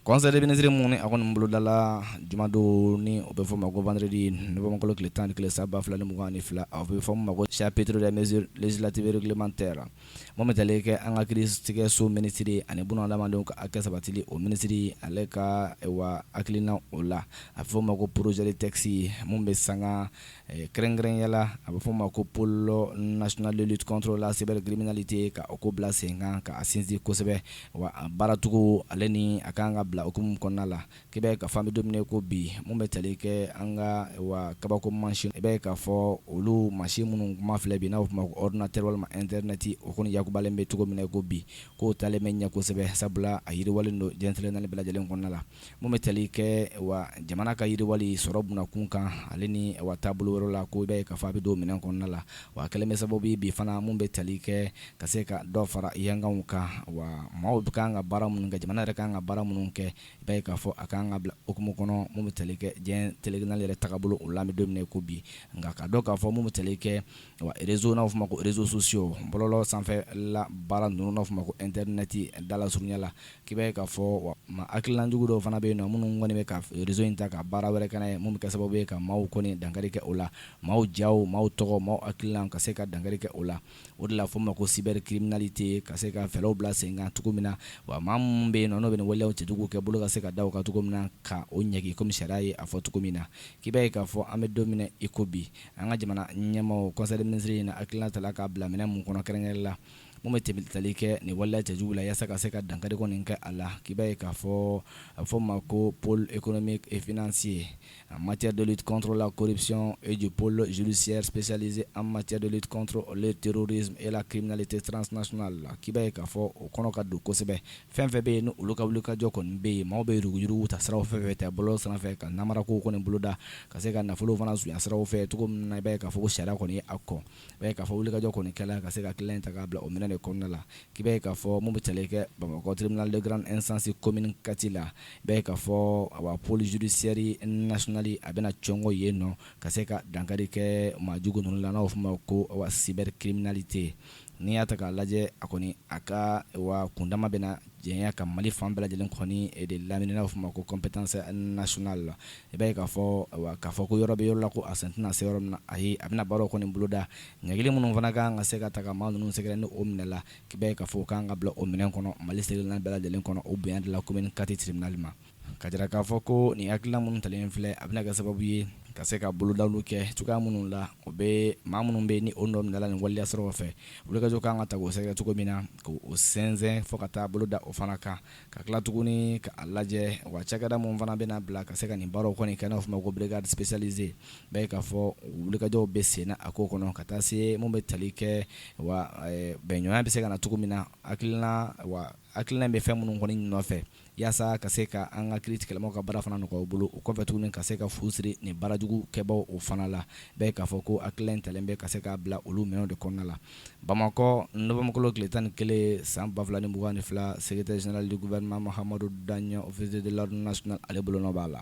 Conseil des ministres mun ni a kɔni bolodala jumadon, ni o bɛ fɔ ma ko vendredi novembre kalo tile 11 san 2022, a bɛ fɔ ma ko chapitre des mesures législatives réglementaires, mun bɛ tali kɛ an ka kiiritigɛso minisiri ani bunadamadenw ka hakɛ sabatili o minisiri, ale ka wa hakilina o la, a bɛ fɔ ma ko projet de texte mun bɛ sanga kɛrɛnkɛrɛnya la, a bɛ fɔ ma ko pôle national de lutte contre la cybercriminalité, ka o ko bila sen kan ka a sinsin kosɛbɛ. Wa a baaratogo ale ni a kan ka bila hukumu kɔnɔna la, k'i b'a ye k'a fɔ an bɛ don min ko bi, mun bɛ tali kɛ an ka wa kabako mansin, i b'a ye k'a fɔ olu mansin minnu kuma filɛ bi, n'a bɛ f'o ma ko ordinateur walima internet, o kɔni yakubalen bɛ cogo min na ko bi, k'o taalen bɛ ɲɛ kosɛbɛ, sabula a yiriwalen don diɲɛ seleke naani bɛɛ lajɛlen kɔnɔna la. Mun bɛ tali kɛ wa jamana ka yiriwali sɔrɔ bunakun kan, ale ni wa taabolo wɛrɛ la, ko i b'a ye k'a fɔ a bɛ don minɛn kɔnɔna la. Wa a kɛlen bɛ sababu bi fana mun bɛ tali kɛ ka se ka dɔ fara yankanw kan, wa maaw bɛ kan ka baara minnu kɛ, jamana yɛrɛ kan ka baara minnu kɛ, i b'a ye k'a fɔ a kan ka bila hukumu kɔnɔ mun bɛ tali kɛ diɲɛ seleke naani yɛrɛ tagabolo o la, an bɛ don min ko bi. Nka ka dɔn k'a fɔ mun bɛ tali kɛ wa réseau, n'a bɛ f'o ma ko réseaux sociaux, bɔlɔlɔ sanfɛ la baara ninnu, n'a bɛ f'o ma ko internet da surunya la, k'i b'a ye k'a fɔ ma hakilina jugu dɔw fana bɛ yen nɔ minnu kɔni bɛ ka réseau in ta ka baara wɛrɛ kɛ n'a ye, mun bɛ kɛ sababu ye ka maaw kɔni dankari kɛ o la, maaw jaw, maaw tɔgɔ, maaw hakilina, ka se ka dankari kɛ o la. O de la fɔ ma ko cybercriminalité, ka se ka fɛɛrɛw bila sen kan cogo min na, wa maa minnu bɛ yen nɔ n'o bɛ nin waleyaw cɛjugu kɛ, bolo ka se ka da o kan cogo min na, ka o ɲɛgi komi sariya ye a fɔ cogo min na. K'i b'a ye k'a fɔ an bɛ don min i ko bi, an ka jamana ɲɛmaaw, conseil des ministres in na hakilina tala k'a bila minɛn mun kɔnɔ, kɛrɛnkɛrɛn la mun bɛ tali kɛ nin waleya cɛjugu la, yaasa ka se ka dankari kɔni kɛ a la, k'i b'a ye k'a fɔ a bɛ fɔ ma ko pôle économique et financier en matière de lutte contre la corruption et du pôle judiciaire spécialisé en matière de lutte contre le terrorisme et la criminalité transnationale. K'i b'a ye k'a fɔ o kɔnɔ ka don kosɛbɛ. Fɛn fɛn bɛ yen ni olu ka wulikajɔ kɔni bɛ yen, maaw bɛ yuruguyurugu ta siraw fɛn fɛn ta bɔlɔlɔ sanfɛ, ka namarako kɔni boloda, ka se ka nafolo fana sunya siraw fɛ cogo min na, i b'a ye k'a fɔ ko sariya kɔni ye a kɔn. I b'a ye k'a fɔ wulikajɔ kɔni kɛla ka se ka hakilina in ta k'a bila o minɛn de kɔnɔna la. K'i b'a ye k'a fɔ mun bɛ tali kɛ Bamakɔ tribunal de grande instance commune 4 la, i b'a ye k'a fɔ wa pôle judiciaire national a bɛna cɔngɔ yen nɔ ka se ka dankari kɛ maa jugu ninnu la, n'a bɛ f'o ma ko wa cybercriminalité. N'i y'a ta k'a lajɛ, a kɔni a ka wa kundama bɛna jɛnya ka Mali fan bɛɛ lajɛlen kɔni de lamini, n'a bɛ f'o ma ko compétence nationale. I b'a ye k'a fɔ k'a fɔ ko yɔrɔ bɛ yɔrɔ la ko a sen tɛna se yɔrɔ min na, ayi, a bɛna baaraw kɔni boloda. Ɲangili minnu fana kan ka se ka ta ka maa ninnu sɛgɛrɛ ni o minɛla, k'i b'a ye k'a fɔ o kan ka bila o minɛn kɔnɔ Mali seleke naani bɛɛ lajɛlen kɔnɔ, o bonya de la commune 4 tribunal ma. Ka jira k'a fɔ ko nin hakilina minnu talen filɛ, a bɛna kɛ sababu ye ka se ka bolodaliw kɛ cogoya minnu la, o bɛ maa minnu bɛ ni o nɔ minɛla nin waleya siraw fɛ, wulikajɔ kan ka ta k'o sɛgɛrɛ cogo min na, k'o sɛnsɛn fo ka taa bolo da o fana kan, ka tila tuguni ka a lajɛ wa cakɛda minnu fana bɛna bila ka se ka nin baaraw kɔni kɛ, n'a fɔ ma ko brigade spécialisée, bɛɛ ye k'a fɔ wulikajɔw bɛ sen na a ko kɔnɔ, ka taa se mun bɛ tali kɛ wa bɛnɲɔgɔnya bɛ se ka na cogo min na. Hakilina wa hakilina bɛ fɛn minnu kɔni nɔfɛ yaasa ka se ka an ka kiiritigɛlamaw ka baara fana nɔgɔya u bolo, o kɔfɛ tuguni ka se ka fu siri nin baarajugu kɛbaw o fana la, bɛɛ k'a fɔ ko hakilina in talen bɛ ka se k'a bila olu minɛnw de kɔnɔna la. Bamakɔ, novembre kalo tile 11 san 2022, secrétaire général du gouvernement Mahamadou Daɲɔ, officier de l'ordre national, ale bolonɔ b'a la.